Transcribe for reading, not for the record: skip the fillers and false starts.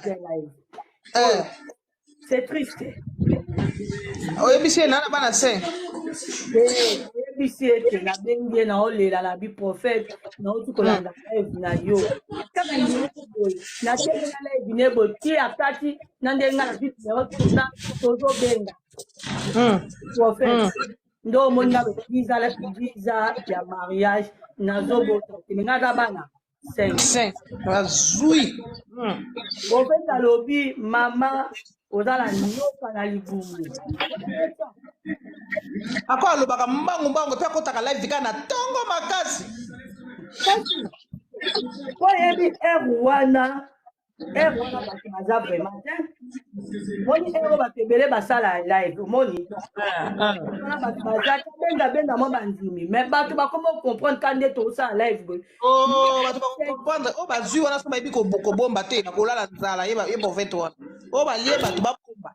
plein live. Eh. C'est triste. Oyebisi ye na na bana 5. Oyebisi ete nabengi ye, naolela na bi prophète, nauti kolanda live na yo kaka boye, nateli na live ne boye ti akati na ndenge nga nazwi numero na tozobenga prophète. Nde omoni nga visa ya mariage nazobota te, me nga aza bana 5. 5 bazwi. Prophète alobi: "Mama, oza na nyoka na libumu." Ako alobaka mbangu mbangu mpe akotaka live kaka na ntongo makasi. Kasi po oyebi heure wana bato baza vraiment te. Moni heure oyo bato ebele basala live, omoni wana bato baza te, benga mwa bandimi, mais bato bakoma comprendre ka nde tozosala live boye. Oh, bato bakocomprendre oyo bazwi wana so bayebi kobomba te, bakolala nzala. Ye prophète wana oyo balie bato babomba.